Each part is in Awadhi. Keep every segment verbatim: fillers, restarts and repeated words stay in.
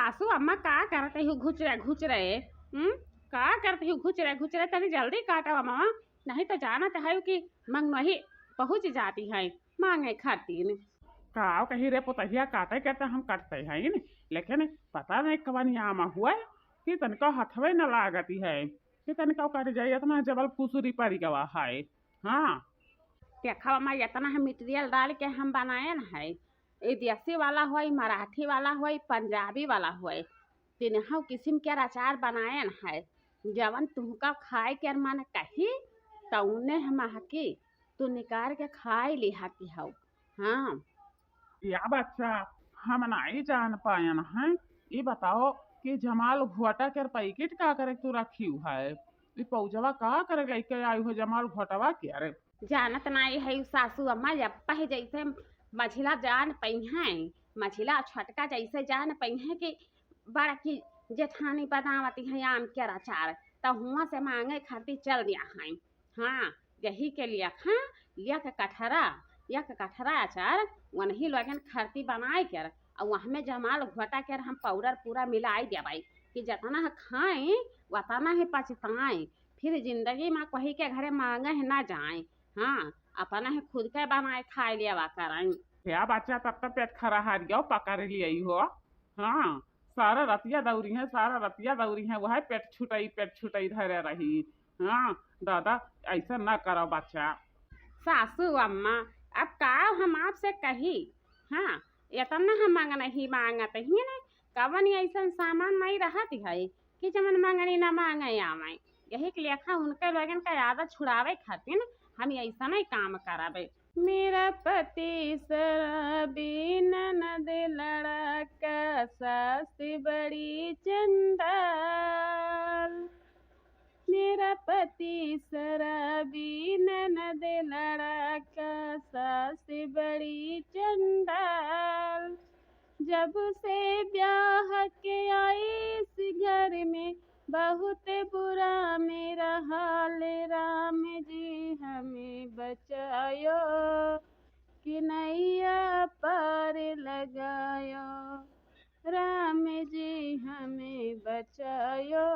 सासू अम्मा, का करत हऊ घुचरे घुचरे? हम्म, का करत हऊ घुचरे घुचरे? तनी जल्दी काटो अम्मा, नहीं तो जानत हऊ कि मंगनही पहुँच जाती है मांगे खातिर। का कही रे पुतहिया, काटे के तो हम कटते हैं, लेकिन पता नहीं कवन आम हुआ कि तनिको हथवे न लागती है कि तनिको कट जाए, इतना जबल कुसुरी पड़ गवा है। हाँ, देखा अम्मा, इतना है मटेरियल डाल के हम बनाएन है, ई देसी वाला होई, मराठी वाला होई, पंजाबी वाला होई, तीनों किस्म के अचार बनाएन है। जवन तुहका खाए के मन कही, तउने हम हकी तू निकाल के खाए लिहाती हऊ। हाँ। या बच्चा, हम नाई जान पायन है। ई बताओ कि जमाल घोटा के पैकेट का करे तू रखी है? ई पौजवा का करे लेके आई हो जमाल घोटवा के? अरे, जानत नाई है सासू अम्मा, अब्बा है जैसे मझिला जान पई हैं, मझिला छोटका जैसे जान पई हैं कि बड़की जेठानी बनावती है आम के अचार, त हुआं से मांगे खातिर चल दिया है। हाँ, यही के लिए, हाँ, एक कठरा, एक कठरा अचार वनही लोगन खरती बनाए कर, और वह में जमाल घोटा कर हम पाउडर पूरा मिलाई देबै कि जतना है खाए, वतना है पछताए, फिर जिंदगी में कोई के घरे मांगे है ना जाए। हाँ, अपना है खुद के बनाए खाए लेवा करें। या बच्चा, तब तो पेट खरा हार गयो, पकड़ लिया हो। हाँ, सारा रतिया दौरी है, सारा रतिया दौरी है, वह पेट छुटई, पेट छुटई धरे रही। हाँ, दादा, ऐसा ना करो बच्चा। सासू अम्मा, अब का हम आपसे कही? हाँ, इतना हम मांग नहीं मांगत ही ना, कवन ऐसन सामान नहीं रहत है कि जवन मांगनी ना मांगे आवे। यही के लेखा उनके लोगन का आदत छुड़ावे खातिर हम ऐसा नहीं काम करबे। मेरा पति शराबी, ननद लड़ाका, सास बड़ी चंडाल। मेरा पति शराबी, ननद लड़ाका, सास बड़ी चंडाल। जब से ब्याह के आई इस घर में, बहुत बुरा मेरा हाल, राम जी हमें बचायो, कि नैया पार लगायो, राम जी हमें बचायो,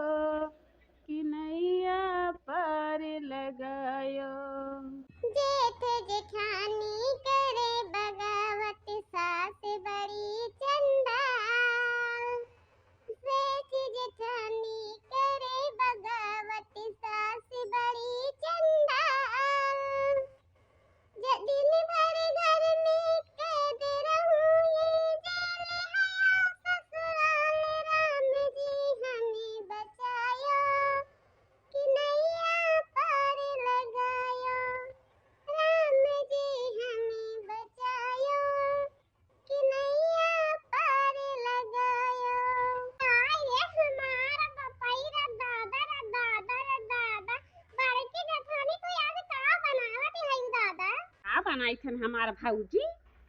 कि नैया पार लगायो। जेठ जेठानी करे बगावत, सास बड़ी चंडाल। जेठ जेठानी करे बगावत, सास बड़ी चंडाल। ज-, दिन भर घर में कैद रहूं, ये जेल है या ससुराल, राम जी हमें बचायो, कि नैया पार लगायो, राम जी हमें बचायो, कि नैया पार लगायो। आय रे हमार बपई रे दादा रे दादा रे दादा, बड़की जेठानी तू आज का बनावत हई दादा? का बनाई थन हमार भौजी,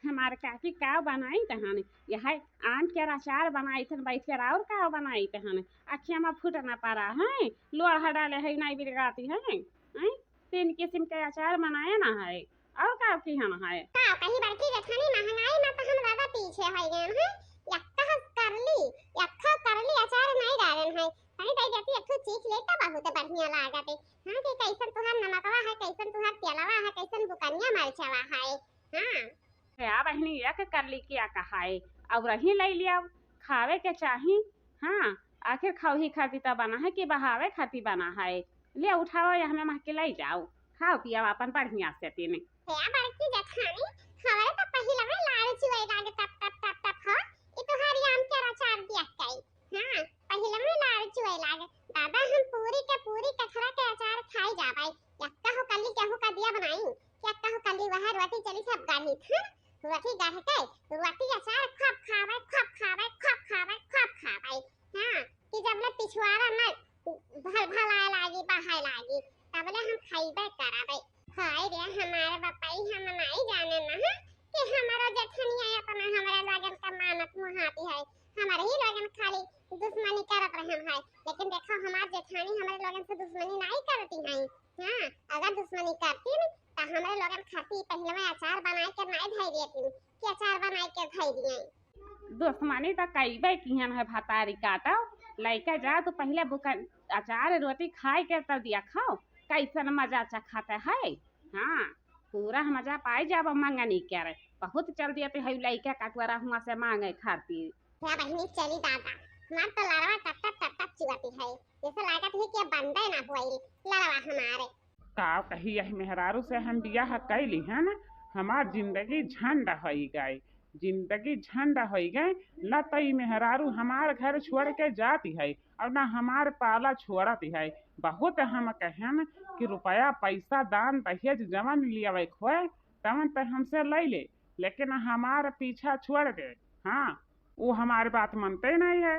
हमार काकी का बनाई तहन? यह आम के अचार बनाई थन बैठ के, और का बनाई तहन? अखिया में फूट ना पड़ा है, लोढ़ा डाले है, नहीं बिरगाती है, हैं? तीन किस्म के अचार बनाए ना है, और का किहन है? का कही बड़की जेठानी, महंगाई में तो हम ज्यादा पीछे हो गए हैं। यक्का करली, यक्का करली अचार नहीं डालन है। तनी दे देती, एक ठो चीख ले तो बहुत बढ़िया लागत है। हाँ, कि कैसन तुहार नमकवा है, कैसन तुहार तेलवा है, कैसन बुकनिया मरचवा है। हाँ। क्या बहनी, एक करली क्या कहा है, और रही ले लिया, खावे के चाही। हाँ, आखिर खाओ ही खातिर त बना है कि बहावे खातिर बना है? ले उठाओ या हमें महके ले जाओ, खाओ पियाओ अपन बढ़िया से तीन। हे बड़की जेठानी, हमारे तो पहिले में लाल चुए लागे टप टप टप टप हो। ई तोहारी आम के अचार दिया कई। हाँ, पहिले में लाल चुए लागे। दादा हम पूरी के पूरी कठरा के अचार खाई जाबै। यक्का हो कल्ली केहू का दिया बनाई। यक्का हो कल्ली वह रोटी चली सब गाढ़ी था। रोटी गाढ़ के, रोटी अचार खूब खाबै, खूब खाबै, खूब खाबै, खूब खाबै। हाँ, कि जब ले पिछवाड़ा न भल भलाए लागी, बहाए लागी, तब ले हम खइबे करबै। हाय रे हमारे बपई, हम नाई जाने न है कि हमारो जेठनिया अपना हमरे लोगन का मानत मुहाती है। हमारे ही लोगन खाली दुश्मनी करत रहन है, लेकिन देखो हमार जेठानी हमरे लोगन से दुश्मनी नाई करती है। हाँ, अगर दुश्मनी करती न, त हमरे लोगन खाती पहले में अचार बनाए के नाई धई देती कि अचार बनाए के धई दिए। दुश्मनी त कइबे किहन है भतारी का, तो लइका जा तू पहिले बुकन अचार रोटी खाए के तब दिया खाओ, कैसन मजा चखाते है। हाँ, पूरा मजा पाए जाब मंगनी के रे। बहुत चल दिया तो है लइका कटुआरा हुआ से मांगे खातिर। या बहिनी चली दादा, हमार तो लड़वा टप टप टप टप चुआती है, जैसे लागत है कि अब बंदे ना होई लड़वा हमारे। का कही, यही मेहरारू से हम बियाह कैली है ना, हमार जिंदगी झंड होई गई, जिंदगी झंड होई गई। न तो ई मेहरारू हमार घर छोड़ के जाती है और न हमार पाला छोड़ती है। बहुत हम कहन कि रुपया पैसा दान दहेज जवन लियावे खोए तवन तो हमसे ले ले, लेकिन हमार पीछा छोड़ दे। हाँ, वो हमार बात मनते नहीं है।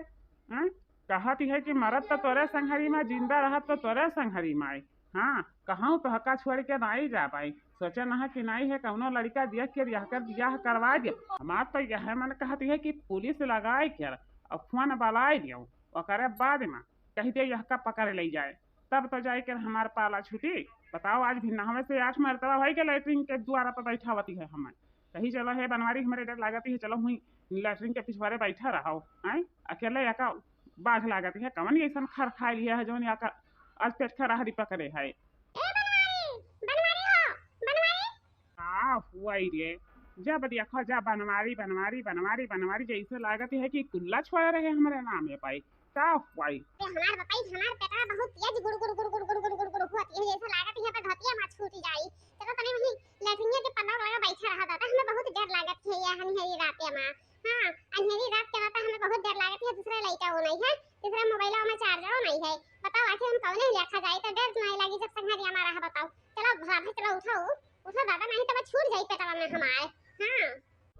हाँ, कहती है कि मरद तो तोरे संघरी माँ, जिंदा रहत तो तोरे संघरी माँ। हाँ, कहूँ तोहका छोड़ के नाई जा पाई। सोचे ना कि नाई है कौनो लड़का देख के बियाह कर, बियाह करवा दे। हमार तो यह मन कहती है कि पुलिस लगाए के और फोन बलाए दियो, ओकरे बाद में कही दे यह का पकड़ ले जाए, तब तो जाए के हमार पाला छूटी। बताओ, आज भी नहवे से आठ मरतबा भाई के लेटरिन के द्वारा पर बैठावती है हमें। कही चलो हे बनवारी, हमरे डर लागती है, चलो हुई लेटरिन के पिछवारे बैठा रहो। हैं, अकेले या का बाघ लागती है, कवन ऐसन खर खाए लिया है जौन या का आज पेट खराहरी पकड़े है। ए बनवारी, बनवारी हो, बनवारी। का हुआ रे? जब देखो जब बनवारी, बनवारी, बनवारी, बनवारी, जैसे लागत है कि कुल्ला छोड़ रहे हमरे नाम है पाई। का हुआ? ए हमार बताई, हमार पेटवा बहुत तेज गुड़ गुड़ गुड़ गुड़ गुड़ गुड़ गुड़ गुड़ हुआ है, जैसे लागत है पर धोतिया मा छूट जाई। चलो तनी वही लेटरिनिया के पन्ना लगा बैठा रहा दादा, हमें बहुत डर लागत है ये हनी हरी रात मा। हाँ, अंधेरी रात के रहता हमें बहुत डर लागत है, दूसरा लइका वो नहीं है, दूसरा मोबाइल में चार्जर नहीं है। बताओ आखिर हम कौने लेखा जाए, तो डर नहीं लगी जब संघरिया मारा है। बताओ, चलो भाभी, चलो उठो, उठो दादा, नहीं तो बस छूट जाई पेटवा में हमारे। हाँ।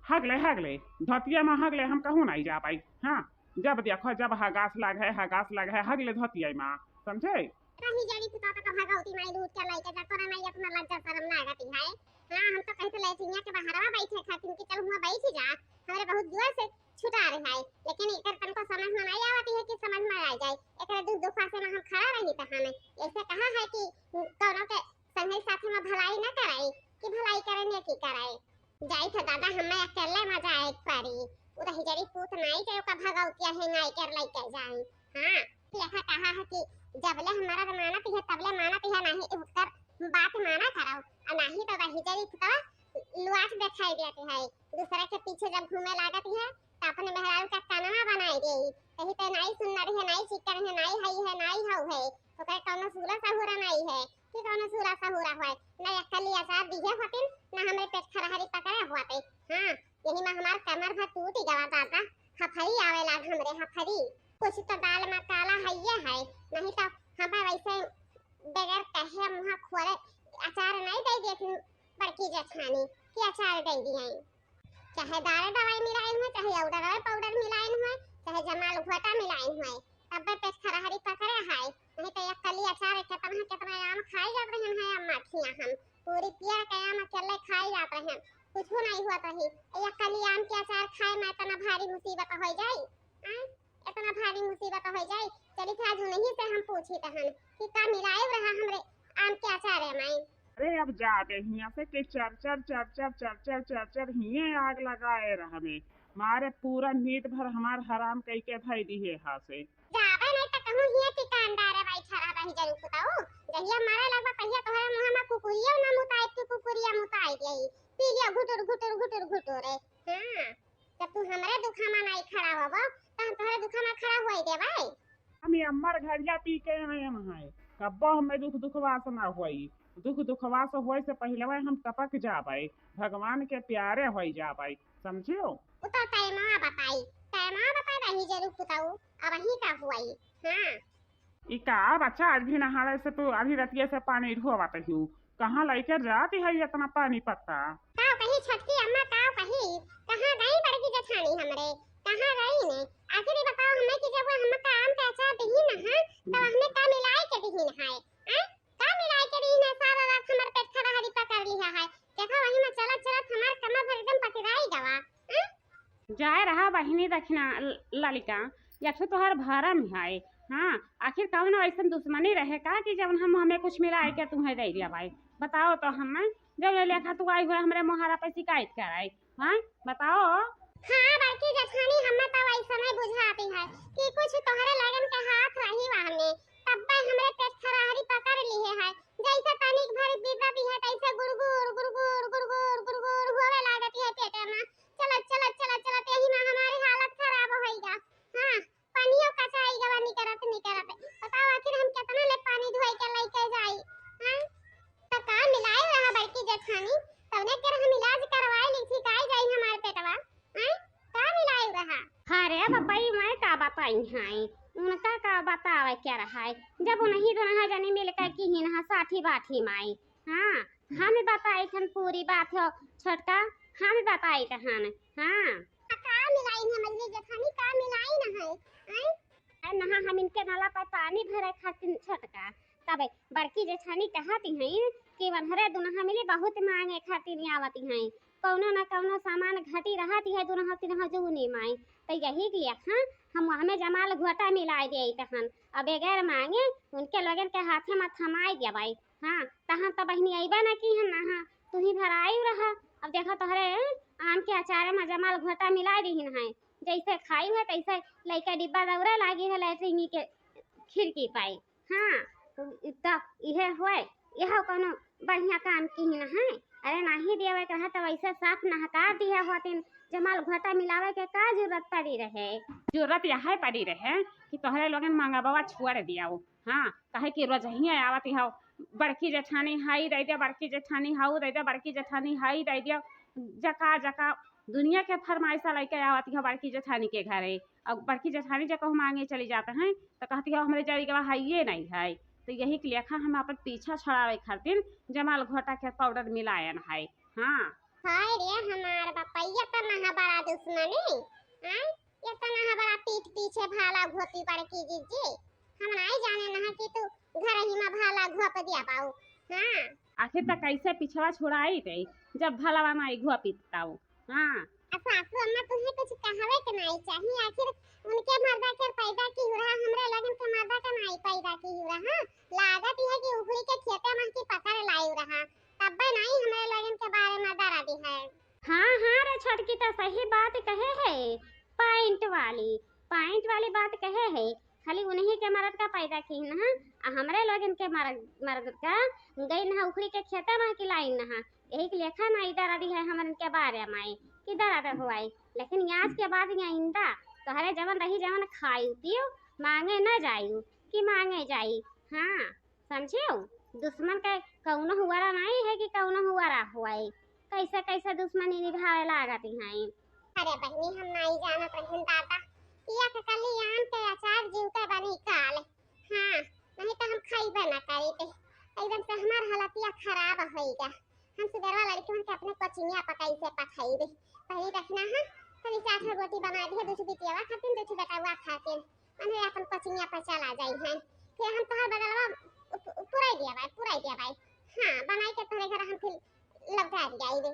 हगले, हगले, धोतिया में हगले हम कहूँ नहीं जा पाई। हाँ, जब देखो जब हगास लाग है, हगास लाग है, हगले धोतिया में, समझे? रही जड़ी पुता तो कब हगौती माई लूट के लइके जा, तोरा नहीं अपना लज्जा शरम लागत है। हाँ, हम तो कहते लेटरिनिया के बहरवा बैठे खातिर कि चल हुआ बैठ जा, हमरे बहुत जोर से छुटा रहे है, लेकिन एकर तनको समझ में नहीं आवती है कि समझ में आ जाए। एकरे दुख दुखवा से में हम खड़ा रही तो हमें ऐसे कहा है कि कौनो के संगे साथ में भलाई ना कराई कि भलाई करे नेकी कराई। जाई तो दादा हमें अकेले में जाए के पड़ी। उ रही जड़ी पूत नाई के ओका भगौतिया है नाई कर लइके जाई। हाँ, लेखा कहा है कि जबले हमारा मानत है तबले मानत है, नहीं ओकर बात माना करो, और नहीं तो रही जड़ी पुतवा लुआट दिखाई देती है। दूसरे के पीछे जब घूमे लागत है तो अपने मेहरारू का कनवा बनाई दे, कही तो नाई सुंदर है, नाई चिकन है, नाई हई है, नाई हऊ है, ओकरे कौनो सूला सहुरा नाई है कि कौनो सूला सहुरा होए। ना अक्कली अचार दिहे होतिन, ना हमरे पेट खरहरी पकड़े होते। हाँ, यही में हमार कमर भर टूट गवा दादा, हफरी आवे लाग हमरे, हफरी। कुछ तो दाल में काला है ये है, नहीं तो हमें वैसे बगैर कहे मुँह खोले अचार नहीं दे देती बड़की जेठानी कि अचार दे दिए। चाहे दारे दवाई मिलाइन हुए, चाहे औडरवे पाउडर मिलाइन हुए, चाहे जमाल घोटा मिलाइन हुए, तब पेट खरहरी पकड़े है। नहीं तो एक कली अचार केतना केतना आम खाई जात रहन है अम्मा खिया हम। पूरी पियर के आम अकेले खाई जात रहन, कुछ नहीं हुआ रही। एक कली आम के अचार खाए में इतना भारी मुसीबत हो जाई। आय, इतना भारी मुसीबत हो जाई। चली था आज उन्हीं से हम पूछी तहन कि का मिलाए रहा हमरे आम के अचार है माई। अरे अब जाबे हियाँ से के चर चर चर चर चर चर चर चर हिये आग लगाए रहबे। मारे पूरा नींद भर हमार हराम कई के धई दिहे हा से। जाबे नहीं त कहूँ हिये टिकान डारे बैठा रहबे ही जरूर पुताऊ। जहिया मारे लगबा तहिया तोहरे मुँह में कुकुरिया ना मुताई, तू कुकुरिया मुताई गई। पी लिया घुटुर घुटुर घुटुर घुटुर रे। हाँ, जब तू हमरे दुखा में नहीं खड़ा होबो, त हम तोहरे दुखा में खड़ा होई देबे। हम ये अम्मर घड़िया पी के आए हैं, कब्बो हमें दुख दुखवास ना होई। दुख दुखवास होए से पहिले हम टपक जाबे, भगवान के प्यारे होई जाबे, समझियो? उ तो तैमा बताई, तैमा बताई रही जरूर पुताऊ, अब ही का हुआई। हाँ। ई का बच्चा, आज भी नहावे से तू अभी रतिये से पानी ढोवत हूँ, कहाँ लइके जाती है इतना पानी पत्ता? काव कही छोटकी अम्मा, काव कही, कहाँ गई बड़की जेठानी हमरे, कहाँ गई ने? आखिर ई बताओ हमें कि जब वो हमका आम के अचार दिही न है, तब हमें का मिलाए के दिही न है? हैं? का मिलाए के दिही न? सारा रात हमर पेट खराहरी पकड़ लिया है। देखो वही में चलत चलत हमार कमर भर एकदम पतिराई गवा। हैं? जाए रहा बहिनी दक्षिणा ल-, ललिका, या तो तोहर भरम है। हाँ, आखिर कौन ऐसन दुश्मनी रहे का कि जब हम हमें कुछ मिलाए के तुम्हें दे दिया भाई? बताओ तो हमें, जब ले लेखा तू आई हुआ हमरे मोहारा पे शिकायत कराई, हाँ, बताओ। हाँ, बड़की जेठानी, पपई माई का बताई हैं, उनका का बतावे के रहा है, जब उन्हीं दुनहा जनी मिलकर की ही नहा साठी बाठी माई। हाँ, हम बताई थन पूरी बात हो छोटका, हम बताई तहन। हाँ। का मिलाई है मझली जेठानी, का मिलाई न है? हैं? अरे नहा हम इनके नाला पर पानी भरे खातिर छोटका, तबे बड़की जेठानी कहती हैं कि वनहरे दुनहा मिली बहुत मांगे खातिर आवती हैं, कौनो न कौनो सामान घटी रहती है दुनहा तिनहा जूनी माई। तो यही के लिए हाँ, हम हमें जमाल घोटा मिलाई दे तहन, अब बगैर मांगे उनके लोगन के हाथे में थमाई देबै। हाँ, तहन तो बहिनी अइबे न की है ना, हाँ, तू ही भराई रहा। अब देखा तोहरे आम के अचारे में जमाल घोटा मिलाई दीहिन है, जैसे खाई है तैसे लइका डिब्बा दौड़े लागी है लैट्रिन के खिड़की पाई। हाँ, तो इहे होए, यह कौनो बढ़िया काम की ही न है। अरे नाही देवे के रहा तो वैसे साफ नहकार दिया होतिन, जमाल घोटा मिलावे के का जरूरत पड़ी रहे? जरूरत यह पड़ी रहे कि तोहरे लोगन मंगबवा छोड़ दियाओ। हाँ, काहे कि रोजहिया आवत हौ, बड़की जेठानी हाई दे दे, बड़की जेठानी हाउ दे दे, बड़की जेठानी हाई दे दे, जका जका दुनिया के फरमाइशा लेके आवत हौ बड़की जेठानी के घरे। और बड़की जेठानी जब कहूँ मांगे चली जाते हैं तो कहती हौ हमरे जरी के हाइये नहीं है। तो यही के लेखा हम अपन पीछा छुड़ावे खातिर जमाल घोटा के पाउडर मिलायन है। हाँ। हाय रे हमार बपैया, इतना बड़ा दुश्मनी, हैं? इतना बड़ा पीठ पीछे भाला घोपी बड़की जीजी, हम नाई जाने नहा कि तू घर ही में भाला घोप दिया बाऊ। हाँ। आखिर तक कैसे पिछवा छुड़ाई दे जब भलवा नाई घोपी ताऊ। हाँ। आ सासू अम्मा तुम्हें कुछ कहवे के नाई चाहिए, आखिर उनके मर्दा के पैदा की हो रहा, हमरे लोगन के मर्दा के नाई पैदा की हो रहा। हाँ? लागत यह कि उखड़ी के खेते में की पकड़ लाई रहा, तब्बे नाई हमरे लोगन के बारे में डरा दी है। हाँ हाँ रे छोटकी, तो सही बात कहे है पॉइंट वाली, पॉइंट वाली बात कहे है। खाली उन्हीं के मर्द का पैदा की न, आ हमरे लोगन के मर्द, मर्द का गई न उखड़ी के खेते में की लाई न। यही के लेखा नाई डरा दी है हमरन के बारे में कि डरा दे हुआई, लेकिन आज के बाद ये आइंदा तोहरे जवन रही जवन खाई पियो, मांगे न जायू कि मांगे जाई। हाँ, समझियो? दुश्मन के कौनो हुआरा नाई है कि कौनो हुआरा हुआई, कैसे कैसे दुश्मनी निभावे लागत हैं। अरे बहिनी, हम नाई जानत रहन दादा, पिया के कली आम के अचार जीवते बनी काल। हाँ, नहीं तो हम खाइबे ना करी थे। एकदम से हमार हालतिया खराब होइगा। हम सुबेरवा लड़कियों के अपने कोचिंगिया पर कैसे पठाई दे। पहले रखना है, तनी चार ठो रोटी बना दिए, दो ठो बिटियावा खातिन, दो ठो बेटावा खातिन। उन्हें अपन कोचिंगिया पर चला जाई हैं। फिर हम तोहर बदलवा उप-, उप-, पुराई दिया भाई, पुराई दिया भाई। हाँ, बनाई के तोहरे घर हम फिर लौटा दिया दे।